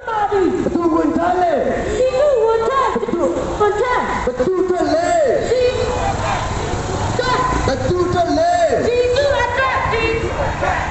Batuဝန်ထမ်းလေ ဒီလူဝန်ထမ်းဝန်ထမ်း ဘသူအတွက်လဲ ဒီတော့ ဘသူအတွက်လဲ ဒီသူအတွက်ဒီ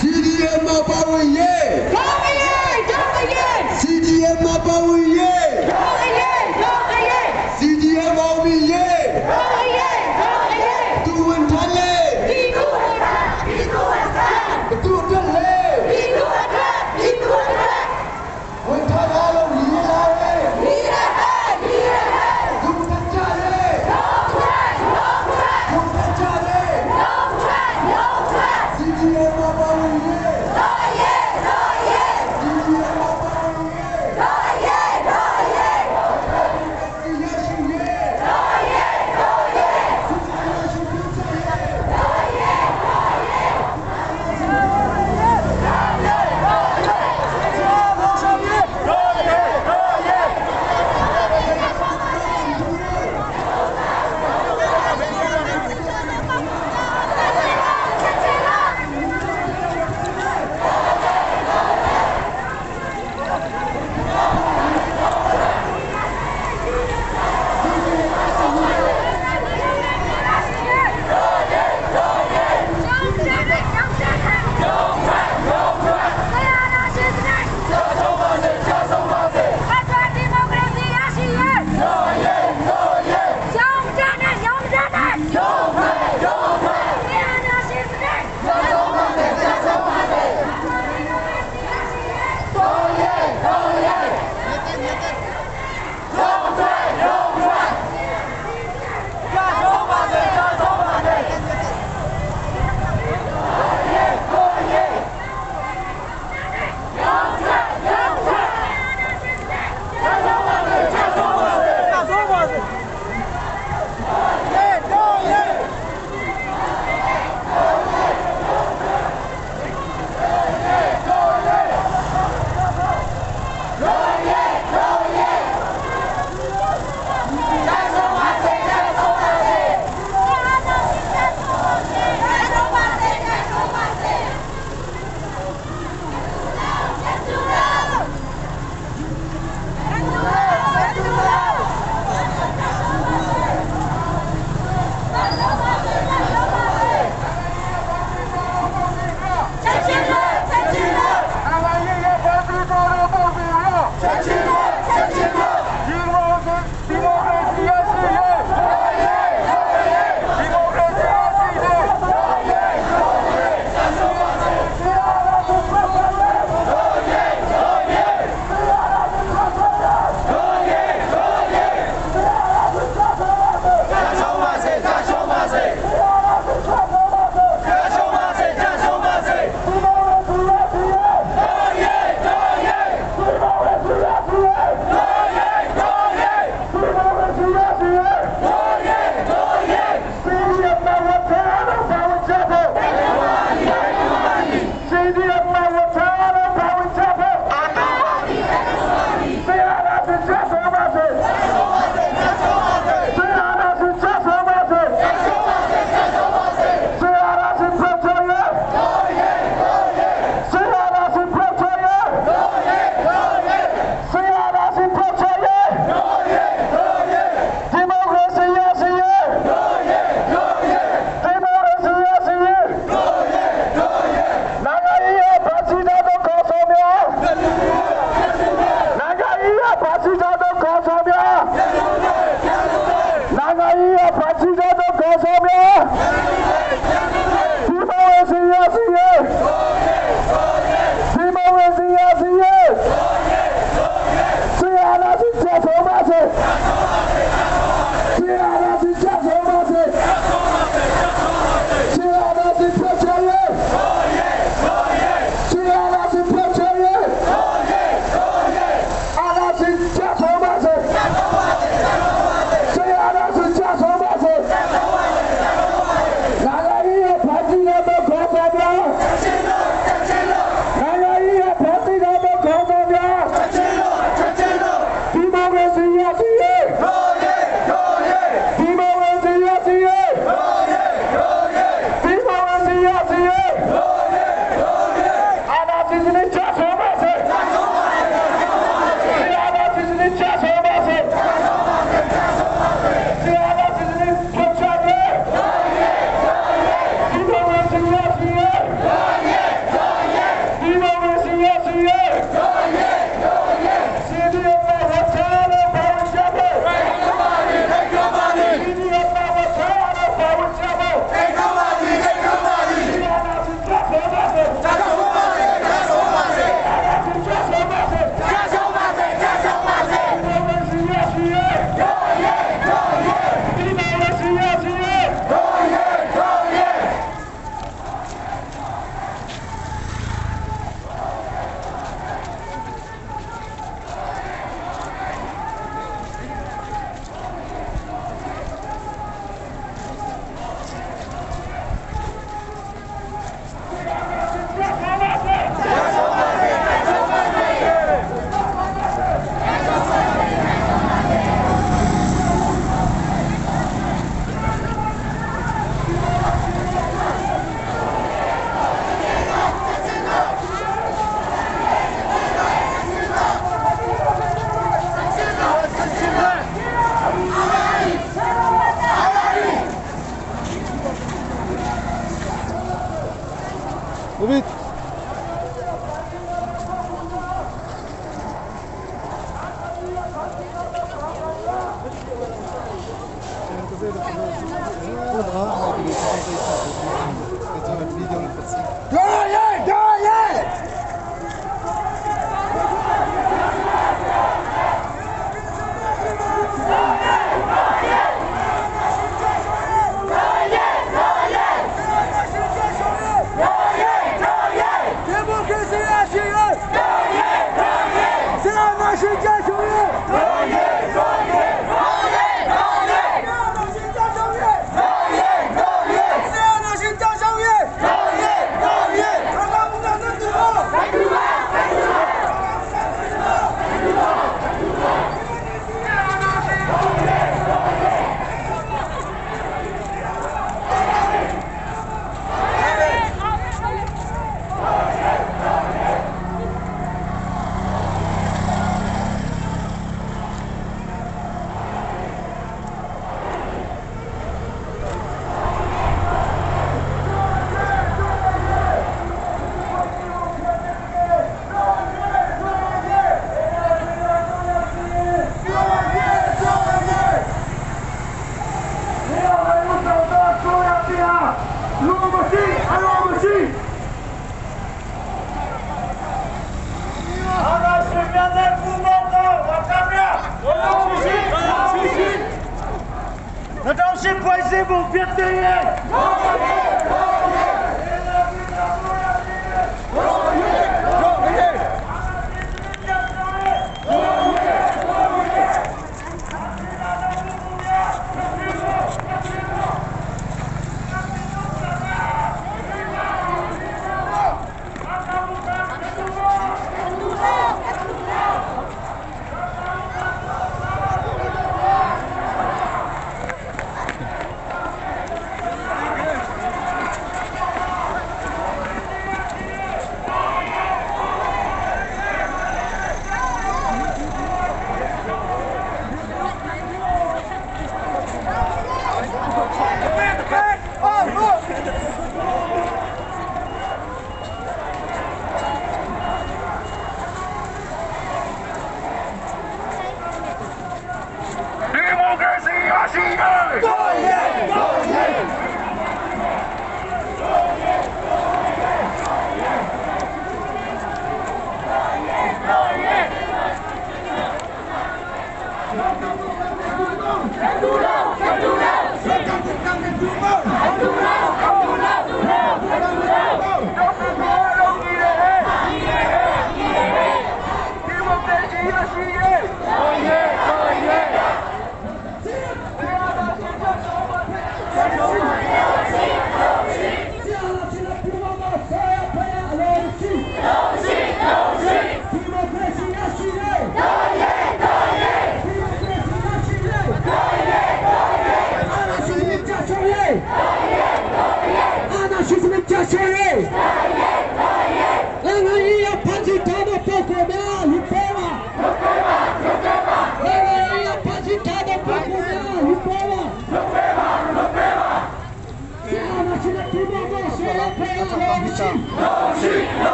CDM မှာပါဝင်ရေး တော့ရေတော့ရေ CDM မှာပါဝင်ရေး တော့ရေတော့ရေ CDM အောင်မြင်ရေး တော့ရေတော့ရေ သူဝန်ထမ်းလေ ဒီလူဝန်ထမ်းဒီလူဝန်ထမ်း ဘသူအတွက်လဲ ဒီလူအတွက်ဒီလူအတွက် ဝန်ထမ်းအားလုံးရေးလာလေ ဒီရဟဲ့ဒီရဟဲ့ သူတက်ကြလေ တော့ထွက်တော့ထွက် သူတက်ကြလေ တော့ထွက်တော့ထွက် CDM မှာပါဝင်ရေး တော့ရေတော့ရေ CDM မှာပါဝင်ရေး တော့ရေတော့ရေ ရရှိရေး တော့ရေတော့ရေ ရရှိပြုချရေး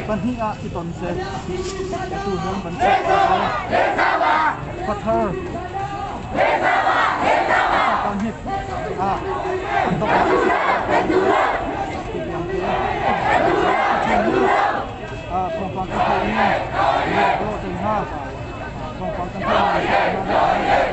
Pahnih ah i ton seh. Atu zong kan cek Khuathar Pahnih ah an tok thawngpang kan theih mi dawh te hna thawngpang kan theih mi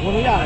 Korea.